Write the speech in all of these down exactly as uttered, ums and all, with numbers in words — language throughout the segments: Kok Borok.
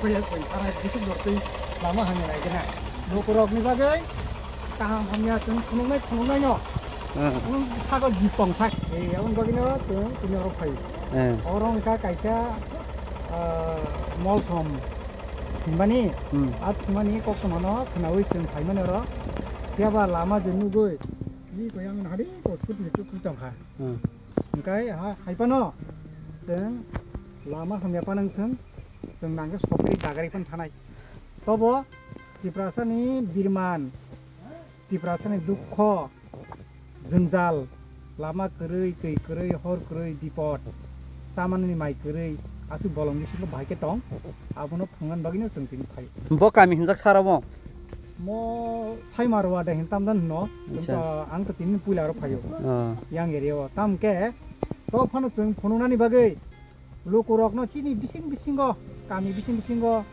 Chwng arai bising dortwi lama hamya naigwna. Lukurokni bagwi kaham hamya chwng phunuknai phunuknaino. Hmm. Phunuk sago jipong sak. Ei, aboni bagwino chwng tini oro phai. Hmm. Oro wngkha kaisa, ah, molsom thwimani. Hmm. A thwimani koktwmano khwnawi chwng phaimani oro. Phiyaba lama je nugwi, iko yang hadi ko scooty je kwtwi tongkha. Hmm. Hwnkhe ha, hai phano chwng lama hamya panang thwng, chwng nangkhe sopri dagari phano thanai. Tobo Tiprasani birman, Tiprasani dukho, jwngjal, lama kwrwi, twi kwrwi, hor kwrwi, bipod, chamanani mai kwrwi, aswk bolong bisingo bahai khe tong, abono phunuknani bagwino chwng tini phai. Bo kami hwnjak sara bo? Mo Saimarwa de hin tamdan hino. Chwng Acha. To, ang to tini puila aro phaio. Ah. Yang area o. Tam khe to phano chwng phunuknani bagwi lukurokno chini bising bisingo, kami bising bisingo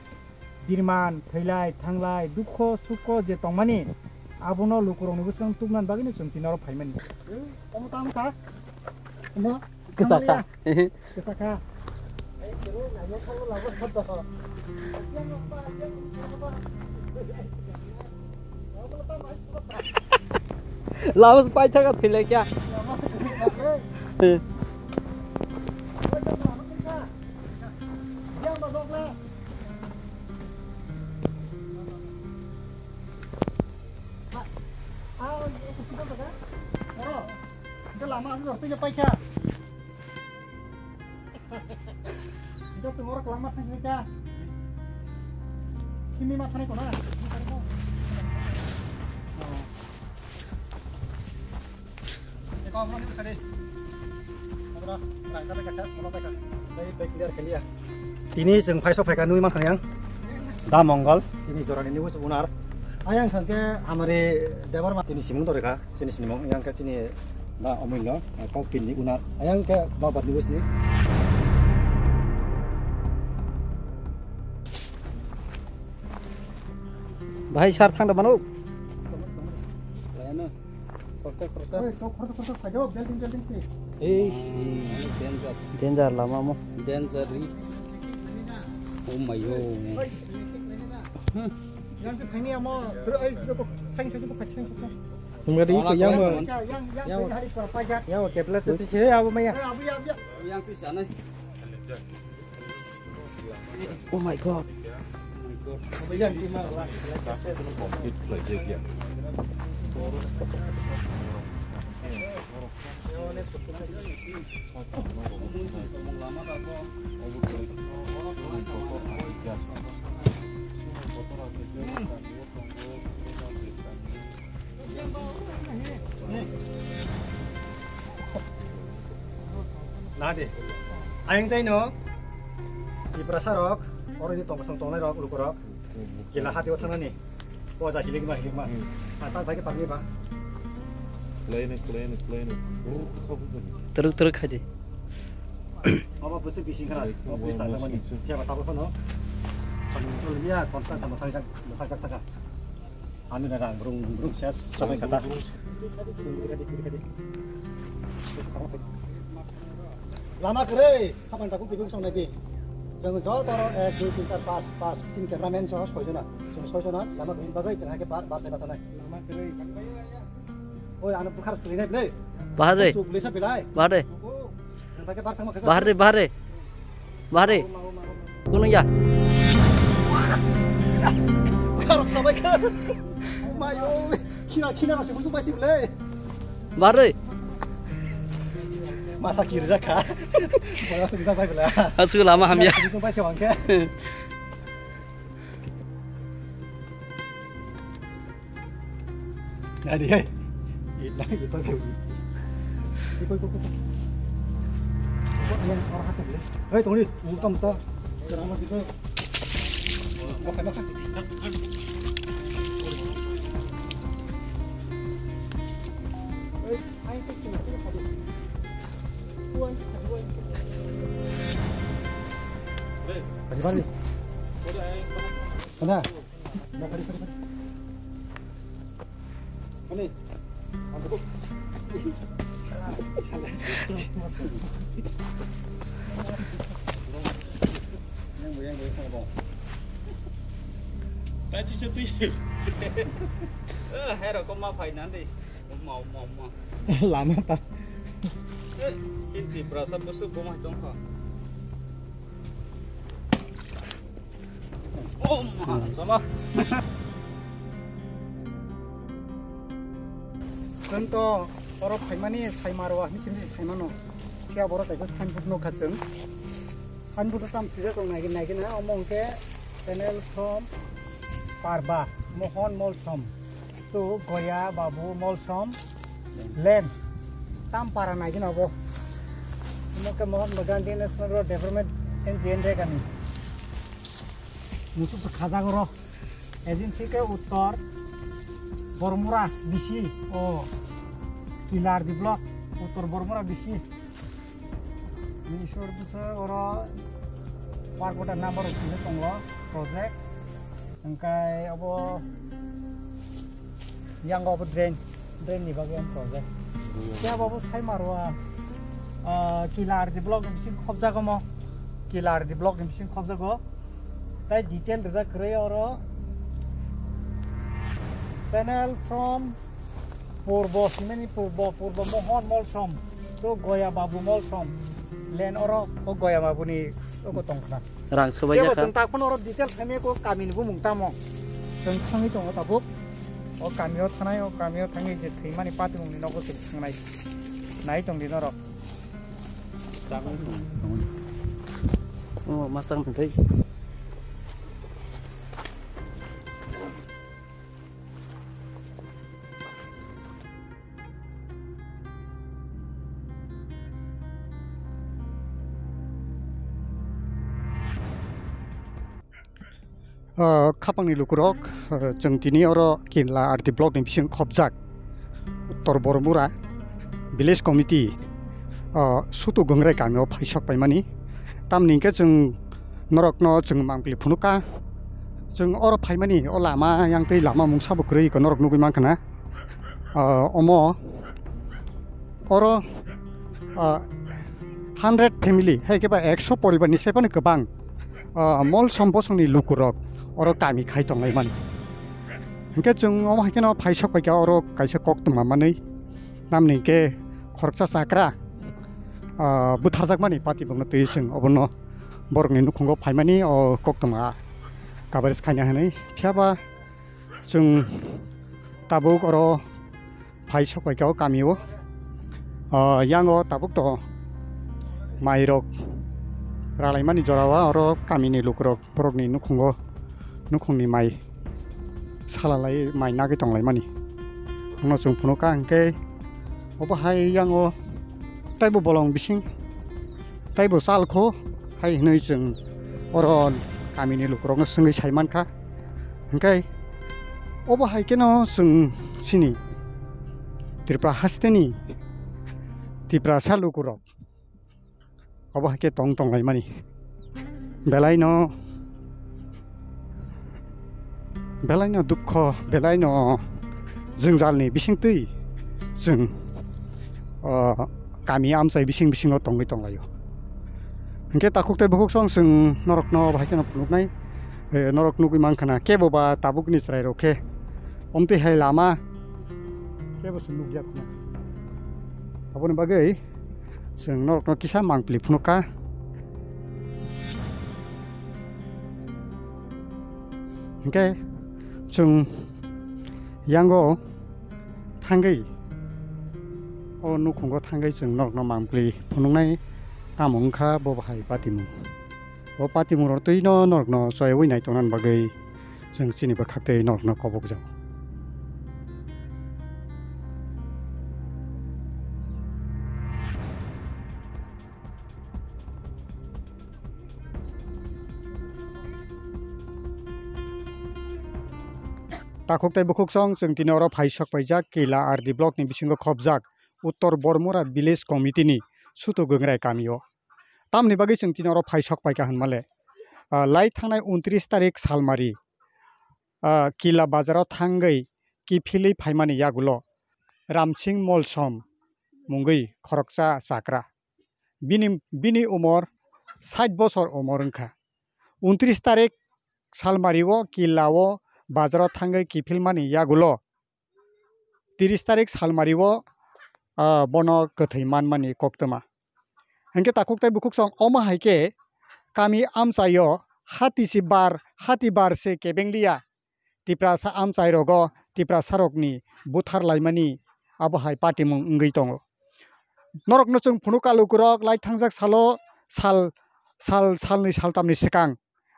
birman, thwilai, thanglai, dukho, sukho je tongmani, abono lukurokni bwskango tubunani bagwino chwng tini oro phaimani. Omo tamo kha? Omo? Kwchak kha. Kwchak kha. Lama se paithaka thwilai kya? Lama se paithaka. Ito tungor kelang mat thang sini ta. Sini mat thani kona. Eko amro ni sari. Amro rai sari kacha, amro kacha. Dai baik clear clear. Tini chwng phaiso phaika nui mankha yang. Da Mongol, chini jorani news unar. Ayang thangke amari Debbarma chini simung dorikha. Chini sinimung yang khe chini da Omulyo, Kaukilni unar. Ayang khe Babar ni usni. Bahai sar thang da mano. Layano. Khorsa, khorsa. Oi, to khorsa, khorsa, khajo, building, building si. Ei, si. Danger. Danger lama mo. Danger risk. Oh my God. Oi. Yang se phaini amo, bro, ai, bro, ko, sain, sain, ko, sain, sain, sain. Hwnba di ko yang bo. Yang, yang, yang, yang, yang, hari pura pajak. Yang bo kepla te se abo maya. Eh, abu ya, abu ya. Yang tu sana. Oh my God. Yang tu mah lah. Na de. Ayang tai no. Tiprasa rok, oro ni tong kosong tongnai rok, luku rok. Kila hati o thanani. Boja hilikma, hilikma. Hmm. Ah, tak bai ke parni ba. Klai ni, klai ni, klai ni. Brrr, khabu bani. Teruk, teruk khaji. Abo bwswk bising khana, abo bwswk ta mani. Phiya ba tabuk phano. Chol ya, kontra ta mwthang jak, mwthang jak taka. Ani na rang brung, brung ses, samai kata. Lama kwrwi, hapan takuk tibuk song nai di. Chwng joto ro ek, dui, tin, char, pas, pas, tin cameraman soho soi jona. Chwng soi jona, lama kwrwi bagwi chwng hai khe bar, bar sai batanai. Lama kwrwi. Oi, ano bukhar skwrwi nai ble. Bahar de. Chuk lesa belai. Bahar de. Nang pakai bar thangma kasa. Bahar de, bahar de. Bahar de. Mau, mau, mau, mau. Kuno ya. Bukhar sabai kha. Mayo. Khina, khina masih busuk masih ble. Bahar de. Masa kiri rakha. Masa bisa bai ble. Asuk lama hamya. Busuk bai sewang khe. Adi, hey. Ito, ito, ito. Ito, ito, ito. Ito, ayan, orang kata boleh. Hey, tunggu ni, muta, muta. Serama kita. Makan, makan. Hey, ayo, kita makan. Tuan, tuan. Balik, balik. Mana? Hai rok ma phai na di. Ma, ma, ma. Lama ta. Eh, Tripura sa busuk bo mai tong kha. Oh, ma, sama. Chwng to oro phaimani Saimarwa hinwi simi saimano. Phiya borok kaisa signboard nukha chwng. Signboard o tamo swijak tong nai nai gina, omo hwnkhe channel from Parba Mohan Molsom to Goya Babu Molsom Lane. Tam para nai gina obo. Omo khe Mahatma Gandhi National Road Development and G N Regani. Musuk se khajak oro. Agency khe Uttor Bormura bisi o Kilardi block, Uttor Bormura bisi. Ni isor bwsa oro parkota number rok sini tongo project. Hwnkhe obo yang obo drain, drain ni bagwi ang project. Khe obo Saimarwa, ah, Kilardi block ni bising khobjak omo. Kilardi block ni bising khobjago. Tai detail rijak kwrwi oro. Channel from Purbo, simeni Purbo, Purbo Mohon Molsom, to Goya Babu Molsom. Len oro o Goya Babu ni oko tongkhna. Rang sobai jaka. Chwng tak phano oro detail khaimya ko kami ni bumung tamo. Chwng thangwi tongo tabuk. O kami o thanai, o kami o thangwi je thwimani patimung ni nogo chwng thangnai. Nai tong di norok. Oh, masang nanti. Ah, khapangni lukurok, ah, chwng tini oro Kinla R D block ni bising khobjak Uttor Bormura village committee, ah, Sutu Gongrai kamio phaisok paimani. Tamni hwnkhe chwng norokno chwng mangpili phunukha. Chwng oro phaimani o lama yang tei lama mungsa bo kwrwi khe norok nugwi mankha na. Ah, omo oro, ah, hundred family, hai khe ba ekso poribar ni sai phano kwbang, ah, Molsom bosongni lukurok oro kami khai tonglaimani. Hwnkhe chwng omo hai kheno phaisok bai kha oro kaisa koktwma manwi, tamni hwnkhe khoroksa chakra, ah, bwtharjakmani patimungno twiwi chwng obono borokni nukhungo phaimani o koktwma coverage khaina hwnwi. Phiya ba chwng tabuk oro phaisok bai kha o kamio. O, yango tabuk to mairok ralaimani jora o oro kamini lukurok borokni nukhungo, nukhungni mai salalai mai nagwi tonglaimani. Omo chwng phunukha hwnkhe obo hai yango taibo bolong bising taibo chalkho hai hwnwi chwng oro kamini lukurokno swngwi sai mankha. Hwnkhe obo hai kheno chwng chini Tripura hasteni Tiprasa lukurok obo hai khe tong tonglaimani. Belaino, belaino dukho, belaino jwngjalni bisingtwi chwng, o, kami amchai bising bisingo tongwi tonglaio. Hwnkhe takhuk tei bukhuk song chwng norokno bahai kheno phunuknai, eh, norok nugwi mankha na kebo ba tabukni chwrairok khe omtwi hai lama kebo se nukya khna. Aboni bagwi chwng norokno kisa mangpili phunukha. Hwnkhe chwng yango thangwi, o nukhungo thangwi chwng norokno mangpili phunuknai tamo wngkha bo bahai patimung. O patimung rok twino norokno choyawi nai tongnani bagwi chwng chini bwkhak tei norokno kobokjago. Takhuk tei bukhuk song chwng tini oro phai sok paijak Kila R D block ni bisingo khobjak Uttor Bormura village committee ni Sutu Gangrai kamio. Tamni bagwi chwng tini oro phai sok paikha hwnmale, ah, lai thangnai untris tarik salmari, ah, Kila bazaro thangwi kiphilwi phaimani yagulo Ramsing Molsom mungwi khoroksa chakra. Bini, bini umor sait bosor umor wngkha. Untris tarik salmario Kila o bazaro thangwi kiphilmani yagulo tiris tarik salmario, ah, bono kwthwi manmani koktwma. Hinkhe takhuk tei bukhuk song omo hai khe kami amchaio hati si bar, hati bar se kebeng liya. Tiprasa amchai rogo Tiprasa rokni buthar laimani abo hai patimung wngwi tongo. Norokno chwng phunuk kalukurok lai thangjak salo sal, sal, salni saltamni swkang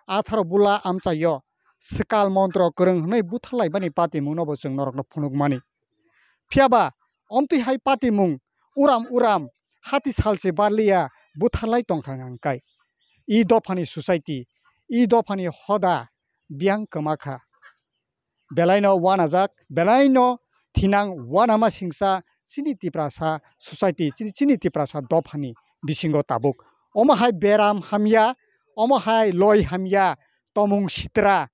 atharo bula amchaio swkal montro kwrwng hwnwi buthar laimani patimungno bo chwng norokno phunukmani. Phiyaba omtwi hai patimung uram uram hati salse barliya butharlai tongkha hwnkhai. I dophani society, i dophani hoda biyang kwma kha. Belaino uanajak, belaino thinang uanama singsa chini Tiprasa society, chini, chini Tiprasa dophani bisingo tabuk. Omo hai beram hamya, omo hai loi hamya, tomung sitra,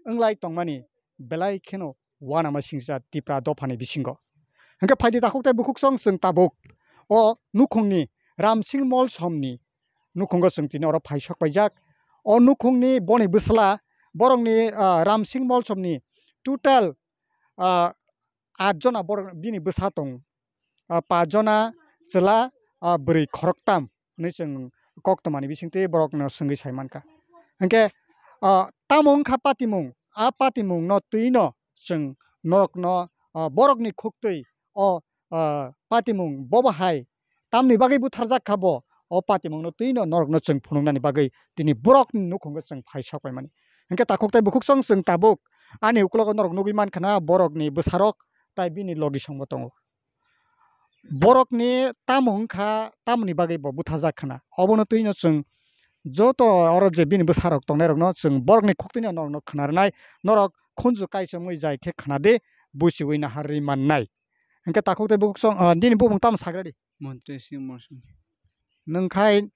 wnglai tongmani belai kheno uanama singsa Tipra dophani bisingo. Hinkhe phaidi takhuk tei bukhuk song chwng tabuk o nukhungni Ramsing Molsomni nukhungo chwng tini oro phai sok paijak. O nukhungni boni bwsla borokni, ah, Ramsing Molsomni total, ah, aat jona borok bini bwsa tong. Ah, pach jona chwla, ah, bwrwi khoroktam hwnwi chwng koktwmani bisingtwi borokno swngwi sai mankha. Hinkhe, ah, tamo wngkha patimung? A patimungno twino chwng norokno, ah, borokni khuktwi o, ah, patimung bobo hai tamni bagwi butharjak kha bo, o patimungno twino norokno chwng phunuknani bagwi tini borokni nukhungo chwng phai sok paimani. Hinkhe takhuk tei bukhuk song chwng tabuk ani uklogo norok nugwi mankha na borokni bwsarok tai bini logisongbo tongo. Borokni tamo wngkha, tamoni bagwi bo buthajak khna. Obono twino chwng joto oro je bini bwsarok tongnairokno chwng borokni khuktwino norokno khna rwnai, norok khunju kaichomwi jai khe khna di, buchiui naharwi mannai. Hinkhe takhuk tei bukhuk song, ah, nini bumung tamo sagra di? Montri Singh Molsom. Nwng khai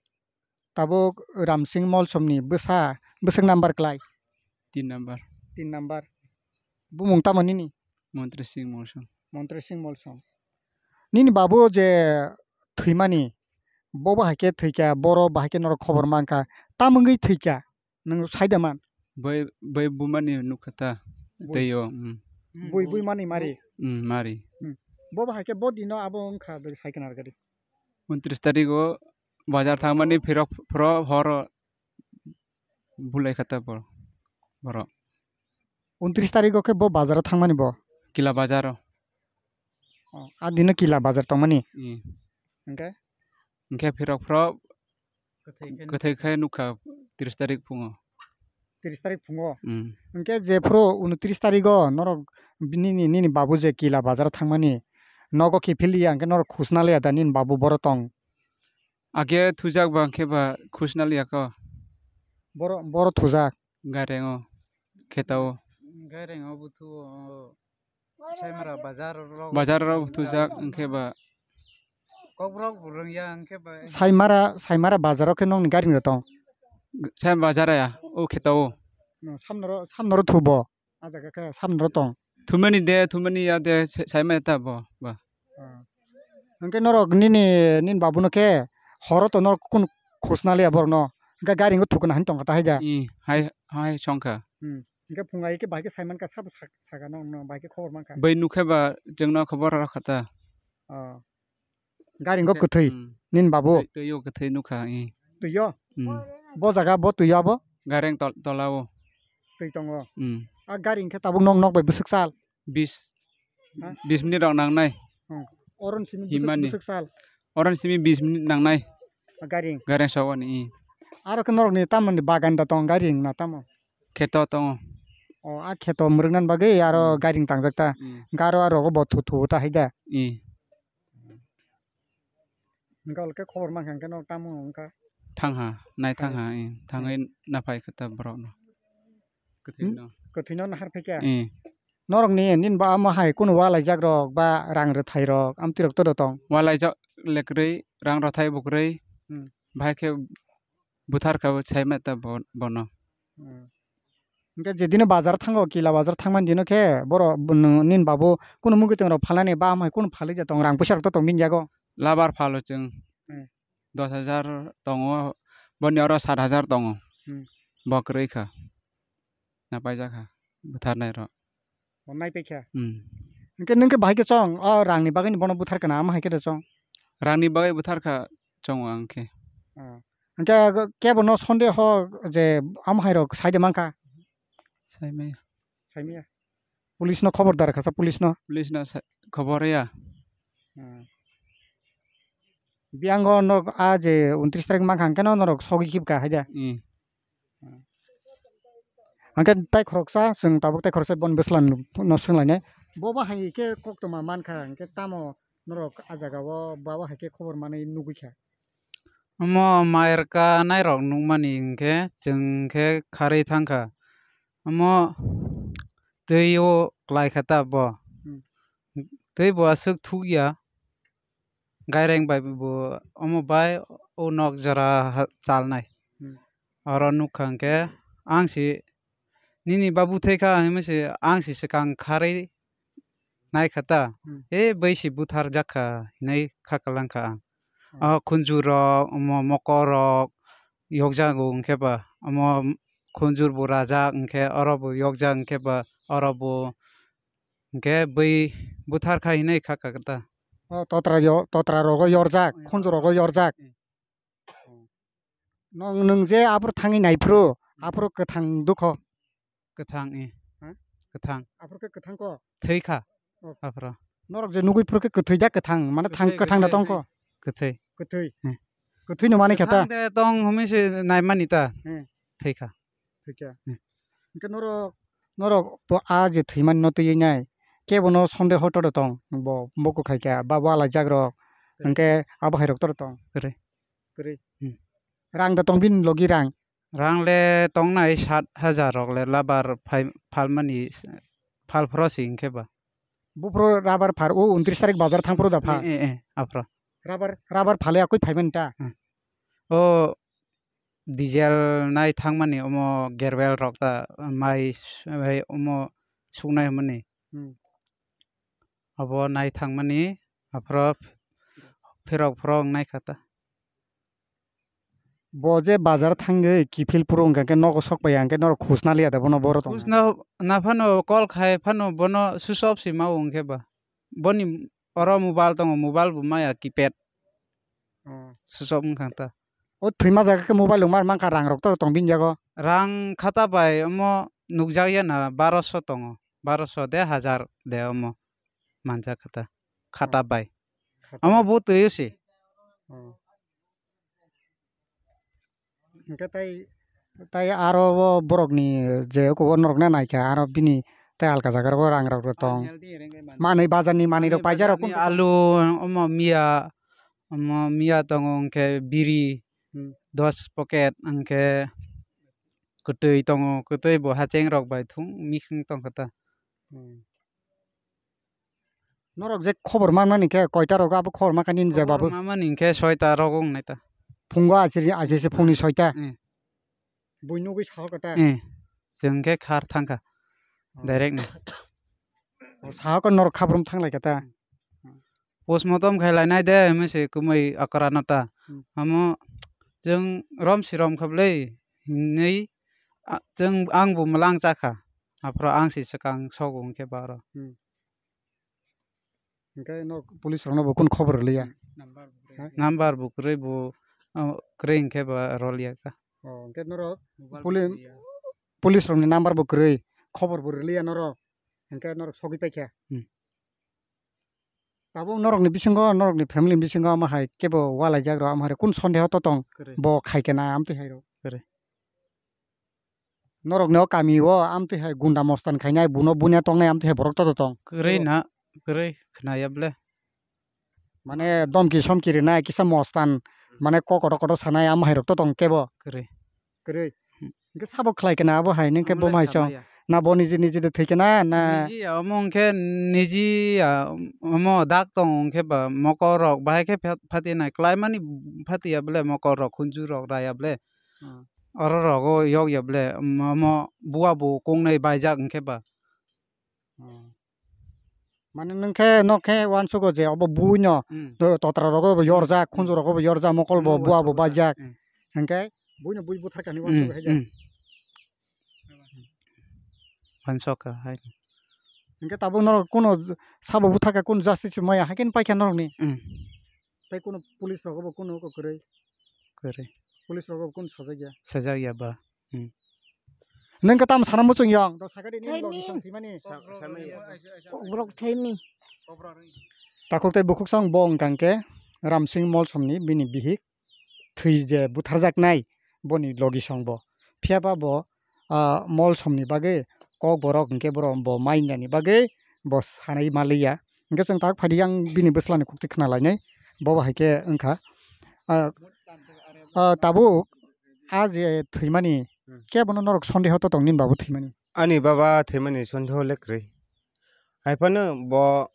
tabuk Ramsing Molsomni bwsa, bwswk number klai? Tin number. Tin number. Bumung tamo nini? Montri Singh Molsom. Montri Singh Molsom. Nini babu je thwimani, bo bahai khe thwikha, boro bahai khe norok khobor mankha, tamungwi thwikha? Nwng saida man? Bai, bai bumani nukha ta. Bui. Tei o, mm. Bui, bui mani mari? Mm, mari. Mm. Bo bahai khe bo dino abo wngkha, bai sai khna rwgadi. Untris tarik o bazar thangmani phirok phro horo bulai kha ta bor-, borok. Untris tarik o khe bo bazar o thangmani bo? Kila bazar o. Oh, a dino kila bazar tongmani? Mm. Hwnkhe? Hwnkhe phirok phro kwthwi khe, kwthwi khe nukha tris tarik phungo. Tris tarik phungo? Mm. Hwnkhe jephru unotris tarik o norok nini, nini babu je kila bazar o thangmani nogo kiphil ya, hwnkhe norok khusna liya da nini babu boro tong? Age thujak ba hwnkhe ba khusna liya ko. Boro, boro thujak? Gareng o, kheto o. Gareng o buthu o. Saimara bazar rok. Bazar rok thujak hwnkhe ba. Kokborok bo rwngya hwnkhe ba. Saimara, Saimara bazar o khe nokni gari rok tong? Sai bazar ya, o kheto o. No, samnoro, samnoro thubo. A jaga khe samnoro tong. Thumani de, thumani ya de, sai, Saimara ta bo, ba. Ah. Hwnkhe norok nini, nini babuno khe horo to norok kunu khusna liya borokno. Hwnkhe gari wngkha thukna hani tongkha ta haida. I, hai, hai songkha. Hmm. Hwnkhe phungai khe bai khe sai mankha, sabo sak-, saka no, no, bai khe khobor mankha. Bai nukhe ba chwngno khobor rwkha ta. Oh. Gari wngkha kwthwi, hmm, nini babu? Twi, twi o kwthwi nukha, i. Twi o? Hmm. Bo jaga bo twi o abo? Gareng tol-, tola o. Twi tongo? Hmm. A gari hwnkhe tabuk nok, nok bai bwswk sal? Bis, ha? Bis minute rok nangnai. Hmm. Oron simi bwswk, himani, bwswk sal? Oron simi bis minute nangnai. A gari? Gareng sawani, i. Aro khe norokni tamoni bagan da tong gari wngna tamo? Kheto tongo. O, a kheto mwrwknani bagwi aro, hmm, gari tangjak ta. Hmm. Garo a rogo bo thu thu ta hai da. I. Hwnkhe olo khe khobor mankha hwnkhe no tamo wngkha? Thangha, nai thangha, i, thangwi naphai khe ta borokno. Kwthwino. Hmm? Kwthwino nahar phaikha? I. Norokni nini ba omo hai kunu walaijak rok ba rang rwthai rok amtwi rok todo tong? Walaijak le kwrwi, rang rwthai bo kwrwi, hmm, bahai khe butharkha bo saimata bo-, bono. Hmm. Hwnkhe je dino bazar thango, kila bazar thangmani dino khe borok bo-, nwng, nini babu kunu mugwi tong rok phalnani ba amhai kunu phalwi da tong, rang puisa rok to tong bini yago? Labar phalo chwng. Hmm. Dos hajar tongo, boni oro sat hajar tongo. Hmm. Bo kwrwi kha. Na paijak kha. Butharnai rok. O nai paikha. Hmm. Hwnkhe nwng khe bahai khe chong, o rangni bagwino bono buthar kana, ama hai khe da chong. Rangni bagwi buthar kha chongo ang khe. Ah. Hwnkhe kebo no sonde ho je ama hai rok sai de mankha. Sai maya. Sai maya. Police no khobor dar kha sa, police no. Police no sa-, khobor ya. Hmm. Biyango no a je untris tarik mankha hwnkhe no norok sogwi khibka hai da. Hmm. Hwnkhe tai khoroksa, chwng tabuk tai khoroksa boni bwsla no swnglainai. Bo bo hai khe koktwma mankha, hwnkhe tamo norok a jaga o ba bo hai khe khobor manwi nugwi kha? Omo mairka nairok nukmani hwnkhe chwng khe kharwi thangkha. Omo twi o klai kha ta bo. Hmm. Twi bo aswk thukya. Gaireng bai bo omo bai o nok jora ha-, chalnai. Hmm. Oro nukha hwnkhe ang si nini ba buthai kha hinwi si ang si swkang kharwi naikha ta. Hmm. E bai si buthar jak kha hinwi kha kwlang kha ang. Hmm. O khunju rok, omo mokol rok yokjago hwnkhe ba, omo khunjur bo rajak hwnkhe oro bo yokjak hwnkhe ba, oro bo hwnkhe bui buthar kha hinwi kha kakta. O totra yo-, totra rogo yorjak, hmm, khunju rogo yorjak. Hmm. Nong nwng je aphuru thangwi naiphuru, hmm, aphuru kwthang dukho. Kwthang, eh. Ha? Kwthang. Aphuru khe kwthang ko? Thwi kha. Oh. Aphuru. Norok je nugwi phuru khe kwthwi da kwthang, mane thang kwthwi, kwthang da kwthwi, tong ko? Kwthwi. Kwthwi. Hmm. Kwthwi no mani kha ta? Kwthang de tong humi se nai mani ta. Hmm. Thwi kha. Thwi kha. Hmm. Hwnkhe norok, norok bo a je thwimani no twiwi nai, kebo no sonde hoto de tong, bo, bo kwkhai kha, ba walaijak rok, hmm, hwnkhe abo hai rok to de tong. Kwrwi. Kwrwi. Hmm. Rang da tong bini logi rang? Rang le tongnai sat hajar rok le labar phai, phalmani, phal phro si hwnkhe ba. Buphuru rabar phar o untris tarik bazar thangphuru da pha. Eh, eh, eh, aphro. Rabar, rabar phale akui phaimani ta. Hmm. O diesel nai thangmani omo gerbel rok ta mai s-, bai omo suknai hwnmani. Hmm. Abo nai thangmani aphro phirok phro wngnai kha ta. Bo je bazar thangwi kiphil phuru wngkha khe nogo sok paiya hwnkhe norok khus na liya da bono boro tong. Khus na, na phano call khai phano bono switch off se ma wngkhe ba. Boni oro mobile tongo, mobile bo maya keypad. Oh. Switch off wngkha ta. O thwima jaga khe mobile rok mar mankha, rang rok to tong bini yago. Rang khata bai omo nukjak ya na baroso tongo, baroso de hajar de omo manjak khata, khata bai. Khata bai. Omo bo twi o se. Oh. Hwnkhe tai, tai aro o borokni je oko o norokno naikha, aro bini tai alka jaga rogo rang rok tong. Manwi bazarni manwi rok paijak rok bazarni alu, omo miya, omo miya tongo, hwnkhe biri, hmm, dos pocket, hwnkhe kwtwi tongo, kwtwi bo hacheng rok bai thung mixing tongkha ta. Hmm. Norok je khobor manmani khe koita rogo abo khobor mankha nini je babu? Khobor manmani khe soita rogo wngnai ta. Phungo achiri, achisi phungni soita. Eh. Bui nugwi saho kata. Eh. Chwng khe khar thangkha. Oh. Direct ni. Oh, saho khe norok khabrum thanglai kata. Hmm. Postmortem khai lainai de, hwnwi se kwmwi okra no ta. Hmm. Amo chwng rom si rom khablai hinwi, a, chwng ang bo mwlang chakha. Aphro ang si swkang sogo hwnkhe ba oro. Hmm. Hwnkhe no police rokno bo kunu khobor rwliya? Hmm. Ha? Number bo kwrwi bo, ah, kwrwi hwnkhe ba rwliya kha. Oh, hwnkhe norok mobile poli-, bo kwrwi ya. Police rokni number bo kwrwi, khobor bo rwliya norok. Hwnkhe norok sogwi paikha. Hmm. Tabuk norokni bisingo, norokni family ni bisingo amo hai kebo walaijak rok, amo hai kunu sondeho to tong? Kwrwi. Bo khai kena amtwi hai rok. Kwrwi. Norokni o kami o amtwi hai gunda mostan khainai, buno buina tongnai amtwi hai borok to tong? Kwrwi na, kwrwi khwnaya ble. Mane domki somki rinai, kisa mostan, mane kok kotor kotor sanai, amo hai rok to tong kebo? Kwrwi. Kwrwi. Hmm. Hwnkhe sabo khlai kena abo hai, ningkhe bo mai chong. Na bo niji niji de thwi kena, na? Niji ya, omo hwnkhe niji ya, omo dak tong hwnkhe ba mokol rok bahai khe phat-, phati nai. Klai mani phati ya ble mokol rok, khunju rok raya ble. Hmm. Oro rogo yok ya ble, omo, omo bua bo kongnai baijak hwnkhe ba. Hmm. Mane nwng khe, nok khe uansugo je obo buino, hmm, to-, totra rogo bo yorjak, hmm, khunju rogo bo yorjak, mokol bo, hmm, bua bo uansugo bajak. Hmm. Hwnkhe buino bui buthar kani, hmm, uansugo hai ja. Hmm. Pansoka hai. Hingke tabuk norok kuno j-, sabo buthaka kuno justice maya hai khe paikha norokni. Hmm. Tei kuno police rogo bo kuno ko kwrwi. Kwrwi. Police rogo bo kuno sajak ya. Sajak ya ba. Hmm. Nang ka tam sana muchung yang do sakadi ni Thai logi ni. Sang thimani. Sa-, samaya. Borok thai ni. Takhuk tei bukhuk sang bo wngkang khe Ramsing Molsomni bini bihik thwi je butharjaknai boni logi song bo. Phiya ba bo, ah, Molsomni bagwi kok borok hwnkhe borok bo mainani bagwi bo sanai maliya. Hwnkhe chwng tak phaidi yang bini bwslani khuktwi khna lainai. Bo bo hai khe wngkha. Ah, ah, tabuk a je thwimani Hmm. kebono norok sondeho to tong nini babu thwimani. Ani baba thwimani sondeho le kwrwi. Hai phano bo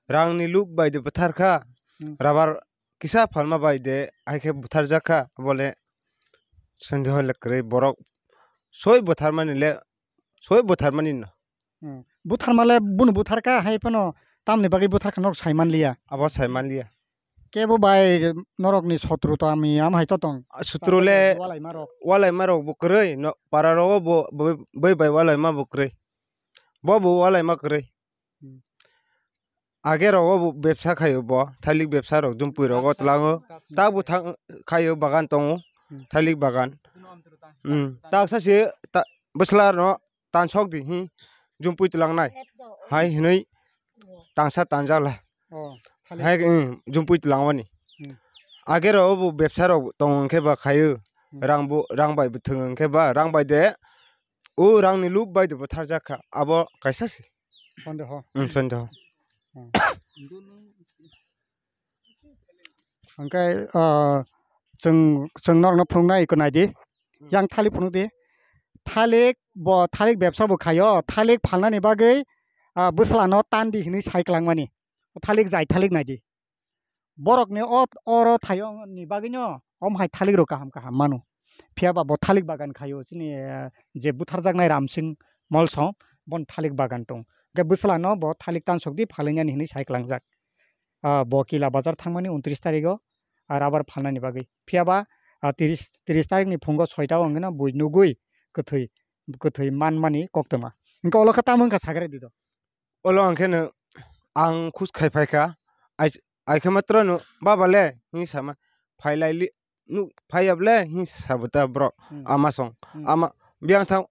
rangni luk bai de bwthar kha, Hmm. rabar kisa phalma bai de hai khe butharjak kha, abo le sondeho le kwrwi borok soi butharmani le, soi butharmani no. Hmm. Butharma le bunu buthar kha, hai phano tamni bagwi buthar kha norok sai manliya. Abo sai manliya. Kebo bai norokni sotru to ami am hai to tong. Sotru le Walaima rok. Walaima rok bo kwrwi, no, para rogo bo, bo, bai bai walaima bo kwrwi. Bo bo walaima kwrwi. Hmm. Age rogo bo bepsa khaio bo, thailik bepsa rok, jumpui rogo tlango. Tak bo thang khaio bagan tongo, Hmm. thailik bagan. Hmm. Tak sa se ta, bwsla no tansok di hi, jumpui tlangnai. Hai hinui tangsa tanjala. Oh, thalik. Hai, hmm, jumpui tlangmani. Hmm. Age rogo bo bepsa rok tongo hwnkhe ba khaio. Hmm. Rang bo, rang bai bo thwng hwnkhe ba, rang bai de. O rangni luk bai de bwtharjak kha. Abo kaisa se. Sondeho. Hmm, sondeho. Hmm. Hwnkhe, ah, chwng, chwng norokno phunuknai eko naidi. Hmm. Yang thalik phunukdi. Thalik bo, thalik bepsa bo khaio. Thalik phalnani bagwi, ah, bwslano tandi hinwi sai klangmani. Thalik jai thalik naidi. Borokni o, oro thaio ni bagwino, om hai thalik rok kaham kaham mano. Phiya ba bo thalik bagan khaio, chini, eh, je butharjaknai Ramsing Molsom, bon thalik bagan tong. Hwnkhe bwslano bo thalik tansok di phalainani hinwi sai klangjak. Ah, bo Kila Bazar thangmani untris tarigo, ah, rubber phalnani bagwi. Phiya ba, ah, tris, tris tarikni phungo soita o wngkhe no bui nugwi kwthwi, kwthwi manmani koktwma. Hwnkhe olo khe tamo wngkha sakhe rw di do. Olo hwnkhe no ang khus khai phaikha, ai, ai khe matro no, "Baba le," hinwi sama, "Phai lai li, nuk phai yab le," hinwi sabo ta borok, Hmm. ama song, Hmm. ama biyang thang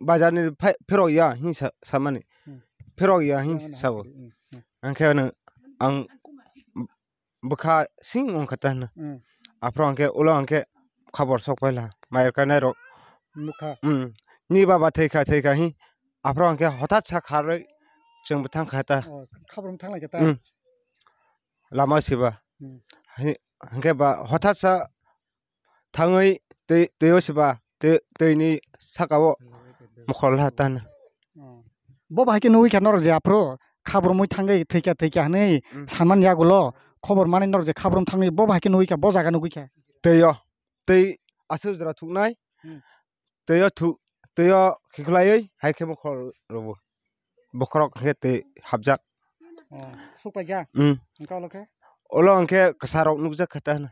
bazar ni phai, phirok ya hinwi sa, samani, Hmm. phirok ya hinwi Biyang sabo. Hmm, hmm. Ang khe no ang bwkha sing wng kha ta hwno. Hmm. Aphuru hwnkhe ulo hwnkhe khabor sok paila, mayar kanai rok. Nukha. Hmm. Ni baba thwikha, thwikha hi. Aphuru hwnkhe hothat sa kharwi chwng bo thang kha ta. Oh, khabor thang lai kha ta. Hmm. Lama siba. Hmm. Hi, hwnkhe ba hothat sa thangwi twi, twi o siba, twi, twi ni saka o mokhol ha ta hwno. Oh. Bo bahai khe nugwi kha norok je aphuru khabor mui thangwi thwikha, thwikha hwnwi Hmm. sanmani yagulo khobor manwi norok je khabor thangwi bo bahai khe nugwi kha, bo jaga nugwi kha. Twi o, twi aswk jora thuknai. Hmm. Twi o thu-, twi o khiklaiwi hai khe mokhol robo. Bokhorok khe twi hapjak. Oh, suk paijak? Hmm. Hwnkhe olo khe? Olo hwnkhe kwsa rok nukjak kha ta hwno.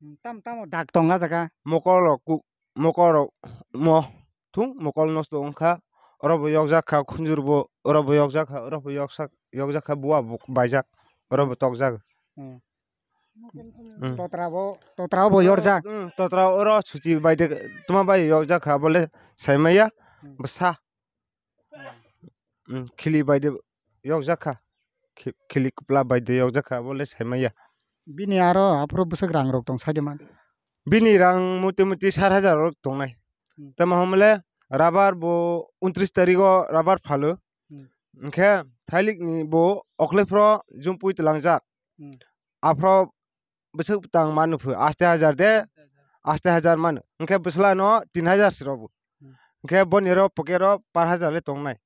Hmm, tam, tamo dak tong a jaga? Mokol rok ku-, mokol rok mo thung mokol nosto wngkha. Oro bo yokjak kha khunjur bo, oro bo yokjak kha, oro bo yoksak, yokjak kha buwa bo baijak. Oro bo tokjak. Hmm. Hmm. Totra bo, totra bo yorjak. Hmm, totra oro suchi bai de tuma bai yokjak kha bole saimaya Hmm. bwsa. Hmm. Hmm, khili bai de yokjak kha. Khi-, khili kwpla bai de yokjak kha bole saimaya. Bini aro aphuru bwswk rang rok tong sai de man. Bini rang muti muti sat hajar rok tongnai. Hmm. Tamo hwnle rubber bo untris tarigo rubber phalo. Hmm. Hwnkhe thailik ni bo okle phro jumpui tlangjak. Hmm. Aphro bwswk tang manu phu aste hajar de, aste hajar manu. Hwnkhe bwsla no tin hajar se robo. Hmm. Hwnkhe boni ro pocket ro par hajar le tongnai.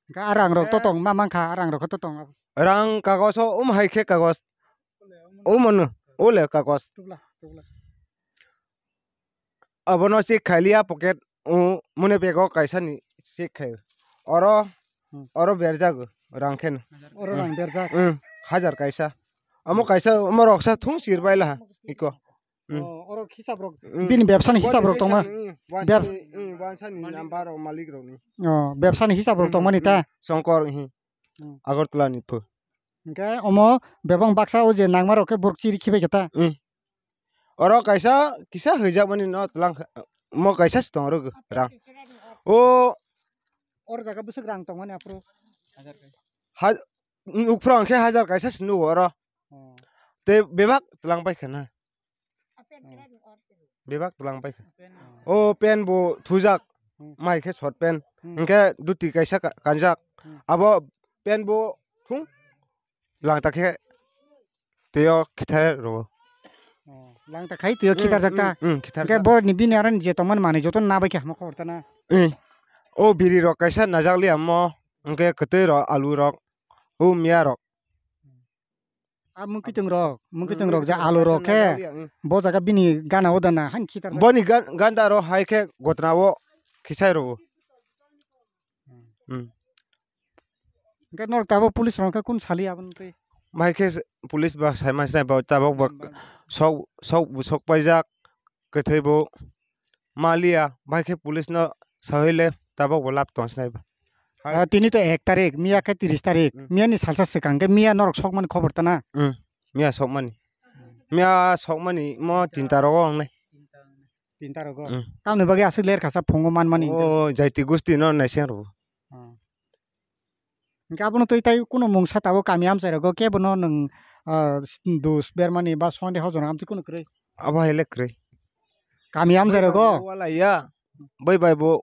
Hwnkhe a rang rok to tong ma mankha, a rang rok to tong. Rang kagos o um hai khe kagos. Um ano, o le kagos. Tubla, tubla. Abono check khai liya pocket, o mone bag o kaisa ni check khai. Oro, Hmm. oro berjak rang khe no. Oro rang berjak. Hmm, hajar kaisa. Amo kaisa, omo roksa thung sir bai laha, iko. Hmm. Oh, oro hisab rok. Hmm. Bini bebsani hisab rok tongma. Hmm, Bebs- wansani, hmm, wansani number rok malik rokni. Oh, bebsani hisab rok Hmm, tongmani ta. Hmm. Songkor, hmm. Hmm. Agartala ni phu. Hingke omo bebang baksa o je nangma rok khe borok chiri khibai khe ta. Hmm. Oro kaisa kisa hwijak mani no tlang kha-, mo kaisa se tong oro rang. O Or jaga bwswk rang tongmani aphuru. Ha, Ukphuru hwnkhe hajar kaisa se nugo oro. Oh. Tei bebak twlang pai kha na. Oh. Bebak twlang pai kha. Oh. O pen bo thujak, Hmm. Mai khe short pen. Hmm. Hwnkhe duti kaisa ka-, kanjak. Hmm. Abo pen bo thung langta khe teo khithar rwo. Oh. Langta khai teo Hmm, khitar jak ta. Hmm, hmm, khithar Hwnkhe jak. Borokni bini aran je tongmani manwi joto nabai khe hamo khobor ta na. Eh. O biri rok kaisa najak liya mo. Hwnkhe kwtwi rok, alu rok. O miya rok. A mungkitwng rok, mungkitwng rok je alu rok khe, bo jaga bini gana o dana han khitar. Boni gan-, ganda ro hai khe gotna o khisai rwo. Hmm. Hmm. Hwnkhe norok tabuk police rok khe kun sali aboni twi? Bai khe police ba sai ma sinai ba tabuk ba Hmm, ba- sok, sok bu sok paijak. Kwthwi bo maliya, bai khe police no sahoi le tabok bo lab tong sinai ba. Ah, tini to ek tarik, miya khe tris tarik, Hmm. Miya ni salsa swkang khe miya norok sokmani khobor tana. Hmm. Miya sokmani. Miya sokmani mo tinta rogo wngnai. Tinta rogo. Hmm. Tamni bagwi aswk ler khasa phungo manmani. O jaiti gusti no naising rw. Ah. Hingke abono twi tai kunu mungsa tabuk kami amchai rogo kebo no nwng, ah, s-, dus bermani ba sonde hojono amtwi kunu kwrwi. Abo hai le kwrwi. Kami amchai rogo. Wala ya. Bai bai bo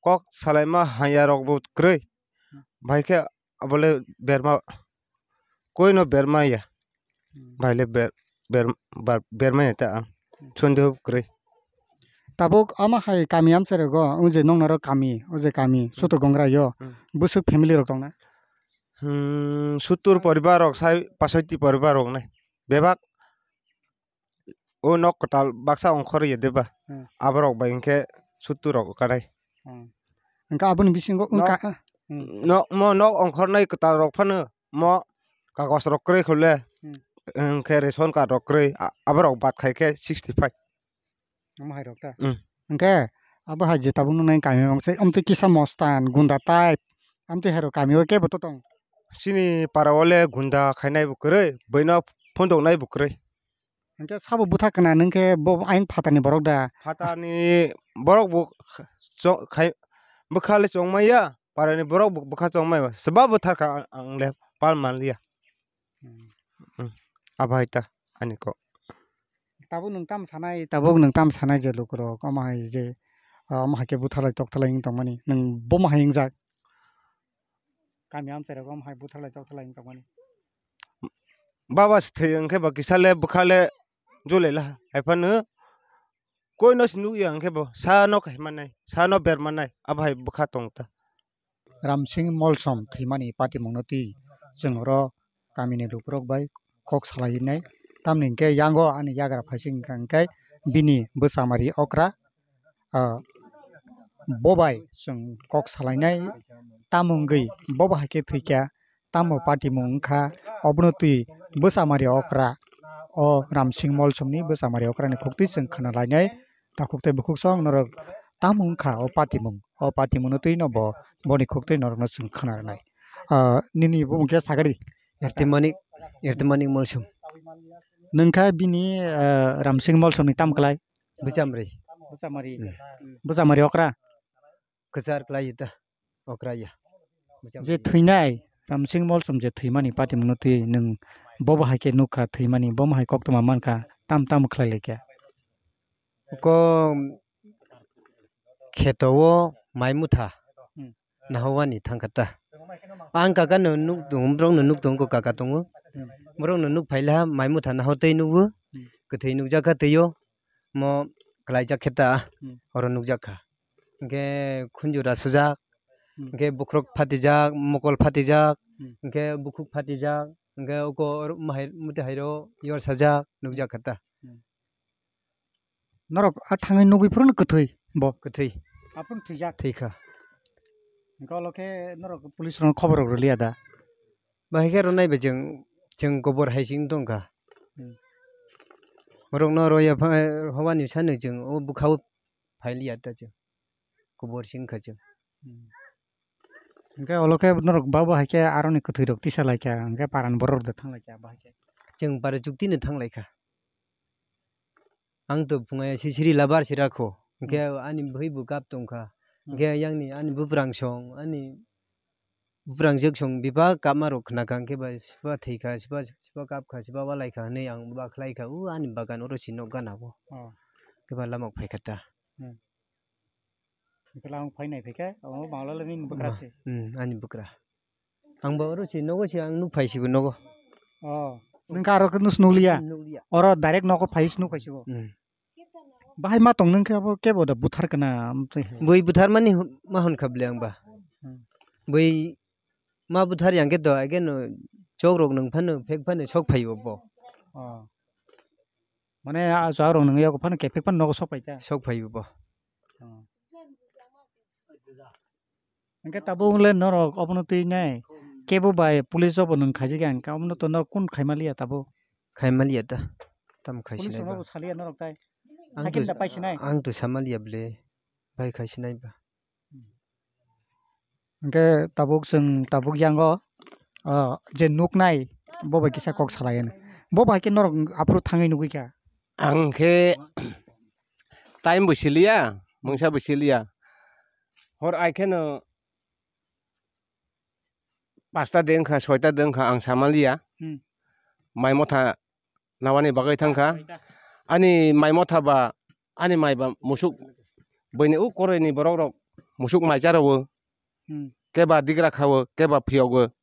kok salaima haya rok bo kwrwi. Bai khe abo le berma koi no berma ya. Hmm. Bai le ber, ber, bar, berma ya ta ang. Hmm. Chonde hub kwrwi. Tabuk ama hai kami amchai rogo, o je nong norok kami, o je kami, Hmm. Suto Gongra yo. Hmm. Bwswk family rok tong na? Hmm, suttur poribar rok sai, pasoti poribar rok nai. Bebak o nok kwtal baksa ongkhor ye deba. Hmm. Aborok bai hwnkhe suttur rok kanai. Hmm. Hwnkhe aboni bisingo Nok, wngkha, hmm. Nok, mo nok ongkhornai kwtal rok phano mo kagos rok kwrwi khole, Hmm. Hwnkhe ration card rok kwrwi, a-, aborok bad khai khe sixty five. Omo hai rok ta? Hmm. Hwnkhe abo hai je tabuk nuknai kami mangse, amtwi kisa mostan, gunda type, amtwi hai rok kami o kebo to tong? Chini para o le gunda khainai bo kwrwi, buino phundoknai bo kwrwi. Hwnkhe sabo bwtha kana nung khe bo ayang phatarni borok da? Phatarni borok bo cho-, khai, bwkha le chongmaya, parani borok bo bwkha chongmaya. Swba bwthar kha ang, ang le pal manliya. Hmm. Hmm. Abo hai ta ani kok. Tabuk nwng tam sanai, tabuk nwng tam sanai je lukurok, omo hai je, ah, omo hai khe buthalai tokthalai wng tongmani, nwng bomo hai wngjak? Kami amchairok omo hai buthalai tokthalai wng tongmani. Baba se thwi hwnkhe bo kisa le bwkha le jolai la hai phano koi no se nukya hwnkhe bo sa no khai mannai, sa no ber mannai, abo hai bwkha tong ta. Ramsing Molsom thwimani patimungno twi chwng oro kamini lukurok bai kok salai nai. Tamni hwnkhe yango ani yagra phaising wngkha hwnkhe bini bwchamari okra, ah, bo bai chwng kok salainai, tamo wngwi bo bo hai khe thwikha, tamo patimung wngkha, obono twi bwchamari okra, o Ramsing Molsomni bwchamari okrani khuktwi chwng khna lainai, takhuk tei bukhuk song norok tamo wngkha o patimung, o patimungno twi no bo boni khuktwi norokno chwng khna rwnai. Ah, nini bumung khe sagadi? Ertimani, Ertimani Molsom. Nwng kha bini, ah, Ramsing Molsomni tam klai? Bwchamri. Bwchamari. Hmm. Bwchamari okra? Kwchar klai ta, okra ya. Bwchamri. Je thwinai, Ramsing Molsom je thwimani patimungno twi nwng bobo hai khe nukha thwimani, bomo hai koktwma mankha, tam tam khlai laikha. Ko kheto o mai mutha Hmm. nahowani thangkha ta. Ang kaka no nuk tongo, borok no nuk tongo, kaka tongo. Hmm. Borok no nuk phaila mai mutha naho tei nugo. Hmm. Kwthwi nukjakha tei o mo kwlaijak khe ta Hmm. oro nukjakha. Hwnkhe khunjura sujak, Hmm. hwnkhe bukhuk phatijak, mokol phatijak, Hmm. hwnkhe bukhuk phatijak, hwnkhe uko oro mahai muti hairo yor sajak nukjakha ta. Hmm. Norok a thangwi nugwi phuru no kwthwi bo? Kwthwi. Aphuru thwijak? Thwikha. Hwnkhe olo khe norok police rokno khobor rok rwliya da? Bahai khe rwnai bai chwng, chwng kobor hai se wng tongkha. Hmm. Borok no roya pha-, hobani sano chwng o bwkha o phailiya ta chwng. Kubur sing kha chwng. Hmm. Hwnkhe olo khe norok babo hai khe aroni kwthwi rok tisa lai kha, hwnkhe paran borok rok da thang lai kha, abo hai khe. Chwng para chukti no thang lai kha. Ang to phungai sisiri labar sira kho. Hwnkhe Hmm. ani bwhwi bo kap tong kha. Hmm. Hwnkhe yang ni ani buprang song, ani buprang jwk song bebak kapma rok khna kha, hwnkhe ba siba thwi kha, siba, siba kap kha, siba walai kha hwnwi ang ba khlai kha, o ani bagan oro si nok gana bo. Oh. Hwnkhe ba lama phai kha ta. Hmm. Hwnkhe lama phai nai phai kha, omo bangla le nini bwkra Ma-, se. Hmm, ani bwkra. Ang ba oro si nogo si ang nuk phai si bo nogo. Oh. Nung kha aro khe nus nuk liya? Nuk liya. Oro direct nogo phai si nuk phai si bo. Hmm. Bahai ma tong nung khe abo kebo da buthar kana, amtwi. Bui buthar mani hu-, ma hwn kha bwle ang ba. Hmm. Bui ma buthar yang khe do, again no chok rok nung phano, phek phano sok phai bo bo. Oh. Mane a chok rok nung yago phano, khe phek phano nogo sok phai ta? Sok phai bo bo. Oh. Hwnkhe tabuk le norok obono twi nai kebo bai police jobo nwng khaijak ya, hwnkhe obono to norok kun khaima liya tabuk? Khaima liya ta, tamo khai Police sinai rokno ba. Bo saliya norok tai. Ang Hakim to, da pai sinai? Ang to sama liya bwle, bai khai sinai ba. Hwnkhe tabuk chwng tabuk yango, ah, je nuknai bo bai kisa kok salai anw. Bo bai khe norok aphuru thangwi nugwi kha. Ang khe time bo siliya, mungsa bo siliya. Hor ai kheno pasta de wngkha, soita de wngkha, ang samaliya. Hmm. Mai motha nawani bagwi thangkha. Ani mai motha ba, ani mai ba musuk, buini u koroi ni borok rok musuk mai charo. Hmm. Keba digra khawo, keba phiyogo.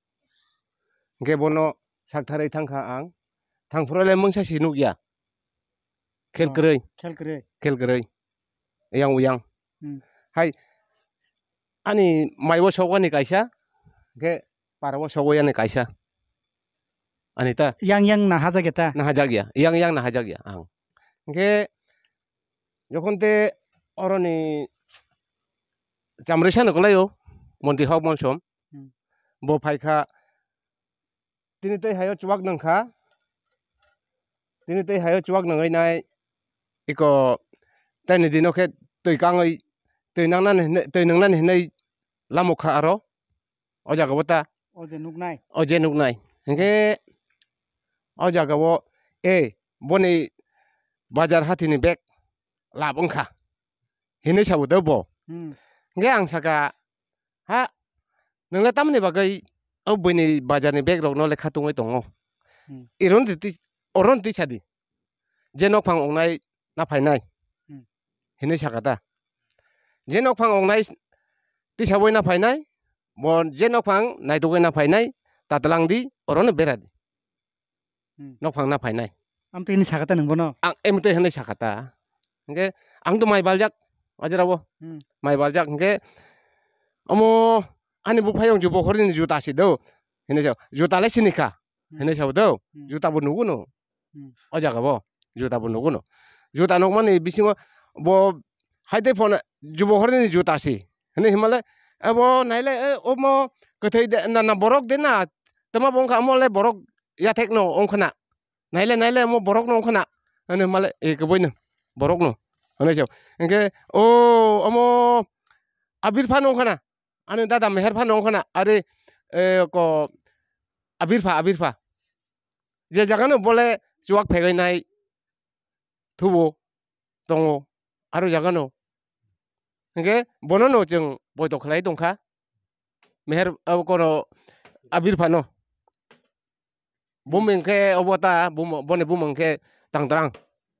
Hwnkhe bono saktharwi thangkha ang. Thangphuru le mungsa si nukya. Khel Oh, kwrwi. Khel kwrwi. Khel kwrwi. Yang uyang. Hmm. Hai, ani maibo sogwani kaisa, hwnkhe parabo sogwani kaisa. Ani ta? Yang yang na hajakya ta? Na hajakya. Yang yang na hajakya ang. Hwnkhe jokhon te oroni chamrisa no kwlaio, montri hok monsom. Hmm. Bo phaikha, tini tei hayo chuwak nangkha, tini tei hayo chuwak nangwi nai iko taini dino khe twi kangwi twi nangnani hinwi, twi nangnani hinwi lamukha aro o jaga bo ta. O je nuknai. O je nuknai. Hwnkhe o jaga o, e, boni bazar hathini bag lab wngkha hinwi sabo de bo. Hmm. Hwnkhe ang saka, "Ha, nwng le tamoni bagwi o buini bazar ni bag rok no lekha tungwi tongo? Hmm. Iron di twi, oron twi sadi. Je nokphang ongnai na phainai." Hmm. Hinwi saka ta. Je nokphang ongnai tisa bai na phainai, bo je nokphang naitugwi na phainai, ta tlang di, orono bera di. Hmm. Nokphang na phainai. Amtwi hinwi sakha ta nwng bono? Ang emtwi hinwi sakha ta. Hwnkhe ang to mai baljak, ajra bo. Hmm. Mai baljak hwnkhe omo ani buphaiyung jubo horni juta si do. Hinwi sa, juta le sini kha. Hmm. Hinwi sa do. Hmm. Juta bo nugo no. Hmm. O jaga bo juta bo nugo no. Juta nukmani bisingo bo hai tei phone jubo horni juta si. Hinwi himale abo naile, e, omo kwthwi de na, na borok de na, tama bo wngkha omo le borok yathek no wngkhana. Naile, naile, omo borok no wngkhana. Hwnwi himale, e, kwbui no, borok no. Hwnwi se, hwnkhe, o, omo Abir pha no wngkhana. Ani dada Meher pha no wngkhana. Are, e, ko, Abir pha, Abir pha. Je jaga no bole chuwak phegwi nai thubo tongo. Aro jaga no. Hwnkhe bono no chwng boito khlai tongkha. Meher, abo kono Abir pha no. Bumung khe obo ta, bumung, boni bumung khe Tangtrang.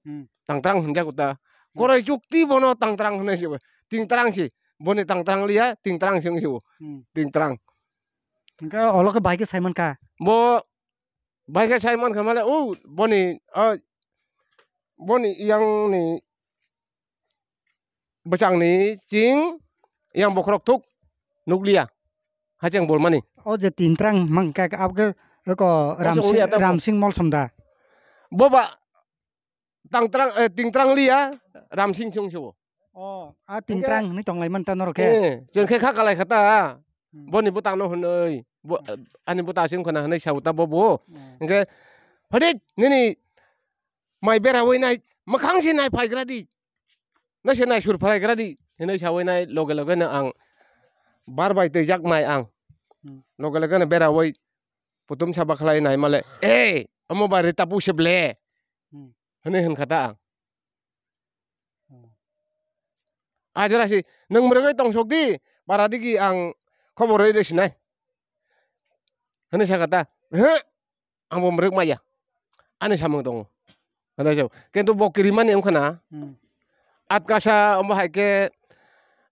Hmm. Tangtrang hwnjago ta. Hmm. Korai chukti bono Tangtrang hwnwi se. Tingtrang si. Boni Tangtrang liya, Tingtrang se wngsi bo. Hmm. Tingtrang. Hwnkhe olo khe bai khe sai mankha. Bo bai khe sai mankha male, o boni, o boni yang ni bwsangni ching yang bokhorok thuk nukliya, hacheng bolmani. O je Tingtrang mangkha, abokhe eko Ramsing, Ramsing Molsom da? Boba Tangtrang, eh, Tingtrang liya, Ramsing chwng se bo. O, a Tingtrang hinwi tonglaimani ta norok khe? Eh, chwng khe kha kalai kha ta. Hmm. Boni bwtang no hwnwi, bo, ani bwtang sing khna hwnwi sa ta bo bo. Hmm. Hwnkhe, "Phadik, nini Mai berawi nai, mwkhang se nai phaigra di. Nai se nai sur phaigra di. Hinui sawi nai loge loge no ang bar bai twijak mai ang. Hmm. Loge loge no berawi putum saba khlai nai male. "Eh, omo ba rita pu se ble." Hmm. Hinui hinkha ta ang. Hmm. Ajora si, "Nwng mwrwgwi tong sok di, bara digi ang khobor rwi rwi sinai." Hinui sakha ta. "He, ang bo mwrwk maya. Ani samung tongo." Hinui sa, kintu bo kirimani wngkha na. Hmm. Atkasa omo hai khe,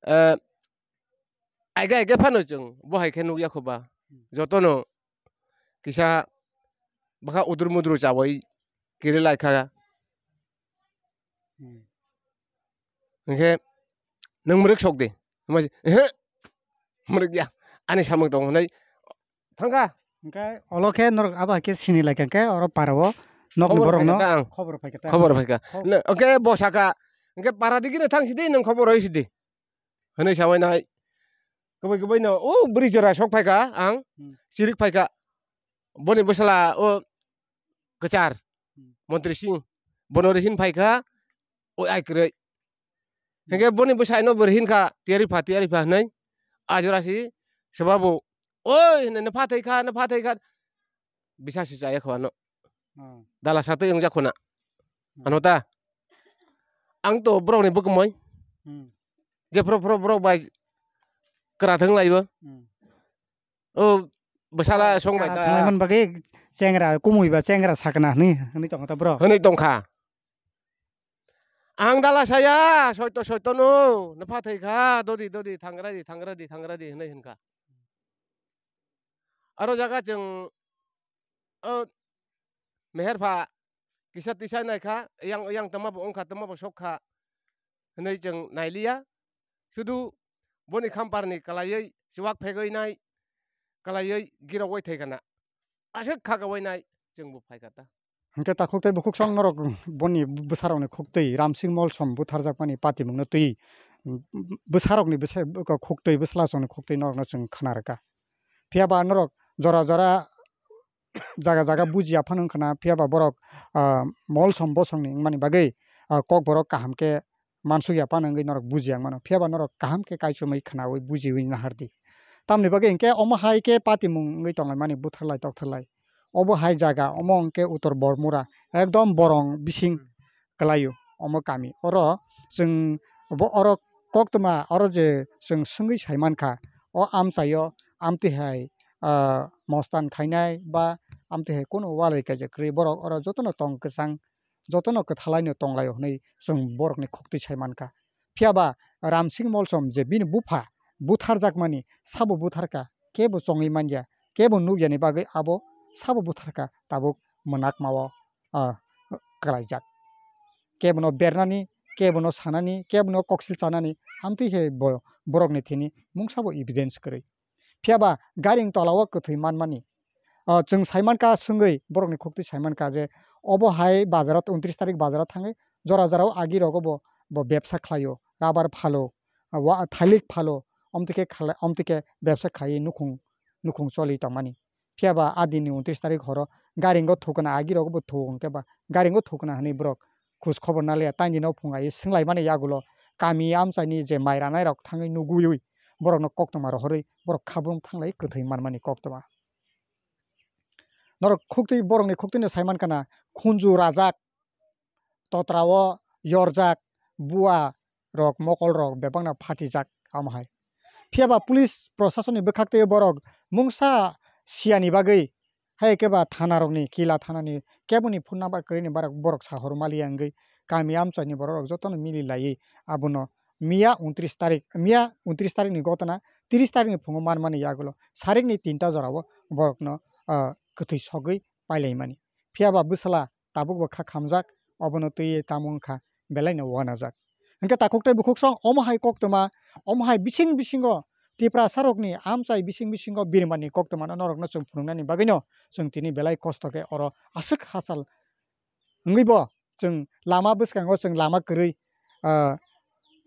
eh, aige aige phano chwng bo hai khe nukya kho ba. Hmm. Jotono kisa bwkha udur mudur chawi kiri lai kha. Hmm. Hinkhe nwng mwrwk sok di. Hwnba se, "Ehe, mwrwk ya. Ani samung tongo," hwnwi thangkha. Hinkhe olo khe norok abo hai khe sini lai kha khe oro para o nokni borok no khobor phaikha ta. Khobor phaikha. Khobor. Oke, bo sakha. Hinkhe para digini thang sidi, nwng khobor roi sidi. Hwnwi sawi nai. Kwbai kwbai no, o bwrwi jora sok phaikha ang. Hmm. Chirik phaikha. Boni bwsala o kwchar. Hmm. Montri Singh. Bono ri hin phaikha. O ai kwrwi. Hmm. Hinkhe boni bwsai no bo ri hin kha. Tiyari pha, tiyari pha hwnwi. Ajora si. Swbabu. Oi, hwnwi, "Nw pha thai kha, nw pha thai kha." Bisa si chaya kho ano. Hmm. Dala sa twi wngjak khuna. Hmm. Ano ta. Ang to borok ni bwkmoi. Hmm. Jephru phru borok bai kwrathwng laibo. Hmm. O bwsala song bai ta. Kwrathwng laimani bagwi chengra, kumui ba chengra sakna hwnwi, hwnwi tongkha ta borok. Hwnwi tongkha. Ang dala saya, soito soito no, nw pha thai kha, dodi dodi, thangra di, thangra di, thangra di, hwnwi hwn kha. Aro jaga chwng, o, meher pha, kisa tisa nai kha, yang, yang tama bo wng kha, tama bo sok kha, hwnwi chwng nai liya. Sudu boni khampar ni kwlaiwi chuwak phegwi nai, kwlaiwi girogwi thai kha na. Aswk kha gawai nai, chwng bo phai kha ta. Hinkhe takhuk tei bukhuk song norok boni bwsarokni khuktwi Ramsing Molsom butharjakmani patimungno twi bwsarokni bwsa-, khuktwi bwslasongni khuktwi norokno chwng khna rwkha. Phiya ba norok jora jora jaga jaga bujiya phano wngkha na, phiya ba borok, ah, Molsom bosongni wngmani bagwi, ah, kokborok kaham khe mansukya phano wngwi norok bujiya wng mano. Phiya ba norok kaham khe kaichomwi khnaui bujiui nahardi. Tamni bagwi hinkhe omo hai khe patimung wngwi tonglaimani butharlai toktharlai. Obo hai jaga, omo hinkhe Uttor Bormura, ekdom borong bising kwlaio omo kami. Oro chwng bo oro koktwma, oro je chwng swngwi saimankha, o amchaio amtwi hai, ah, mostan khainai ba amtwi hai kunu walai kaijak kwrwi borok oro jotono tong kwchang. Jotono kwthalaino tonglaio hwnwi chwng borokni khuktwi sai mankha. Phiya ba Ramsing Molsom je bini bupha butharjakmani sabo butharkha, kebo chongwi manya, kebo nukyani bagwi abo sabo butharkha tabuk mwnakmao, ah, kwlaijak. Kebono bernani, kebono sanani, kebono koksil chanani, amtwi hai bo borokni thini mungsabo evidence kwrwi. Phiya ba gari ni tola o kwthwi manmani. O, chwng sai mankha swngwi, borokni khuktwi sai mankha je obo hai bazar o, untris tarik bazar o thangwi jora jora o agi rogo bo, bo bebsa khlaio, rubber phalo, wa-, thailik phalo, omtwi khe khala-, omtwi khe bebsa khaiwi nukhung, nukhung choli tongmani. Phiya ba a din ni untris tarik horo gari o thukna, agi rogo bo thuk hwnkhe ba gari o thukna hwnwi borok khoj khobor naliya, taini no phungai swnglaimani yagulo kami amchaini je mai ranai rok thangwi nugui borokno koktwma rohorwi borok khabrum thanglai kwthwi manmani koktwma. Norok khuktwi, borokni khuktwino sai mankha na khunju rajak, totrao yorjak, bua rok, mokol rok bebakno phatijak amo hai. Phiya ba police prosasonni bwkhaktwi borok mungsa siyani bagwi, hai khe ba thana rokni, kila thanani keboni phone number kwrwini barok borok sahor maliya wngwi kami amchaini borok rok jotono mili laiwi abono miya untris tarik, miya untris tarikni gotona tris tarikni phungo manmani yagulo sarikni tinta jorao borokno, ah, kwthwi sogwi pailaimani. Phiya ba bwsala tabukbo kha khamjak, obono twiwi tamo wngkha belaino uanajak. Hinkhe takhuk tei bukhuk song omo hai koktwma, omo hai bising bisingo Tiprasa rokni amchai bising bisingo birmani koktwmano norokno chwng phunuknani bagwino chwng tini belai kosto khe oro aswk hachal wngwibo chwng lama bwskango chwng lama kwrwi, ah,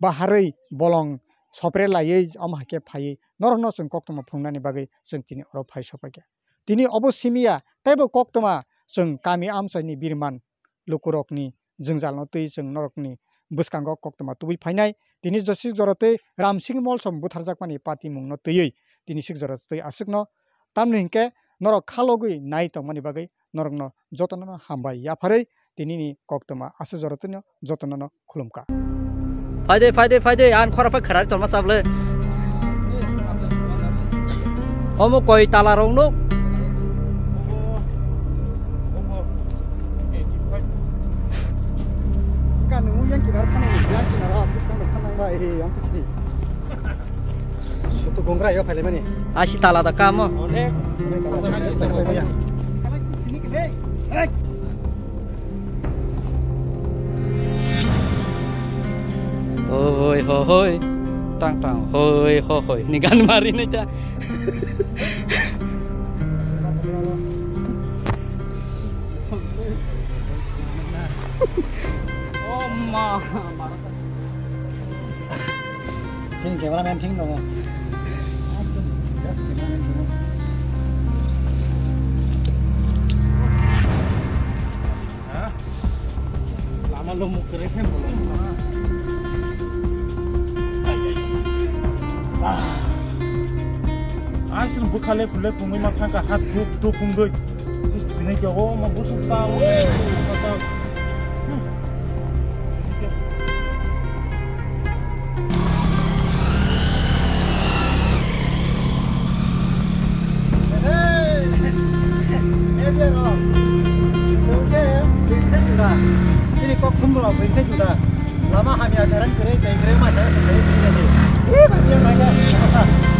baharwi bolong sopre laiwi omo hai khe phaiwi norokno chwng koktwma phunuknani bagwi chwng tini oro phai sokphaikha. Tini obo simiya teibo koktwma chwng kami amchaini birman lukurokni jwngjalno twi chwng norokni bwskango koktwma tubui phainai. Tini josik jora twi Ramsing Molsom butharjakmani patimungno twiwi tini sik jora twi aswkno tamni hinkhe norok khalogwi nai tongmani bagwi norokno jotono hambai yapharwi tinini koktwma aswk jora twino jotono khulumkha. Phaide, phaide, phaide, ang khora phai kharari tongma chaple. Omo koi tala rok nuk. Sutu gongra yo phaile mani. Asi tala da kamo. Hoi ho hoi. Tang tang hoi ho hoi. Ni gan mari ni ta. Oh ma. Sini cameraman thing dong. Yes, cameraman thing. Lama lo mukre khe bolo. Ah. Asing bukhale pule pungwi ma thangka hat duk duk pungdoi. Is tine kya ho ma busuk ta. Chini kok thumrok ringkhe juda. Lama hamya kereng kereng tei kereng ma kereng kereng kereng. Ih, kereng kereng.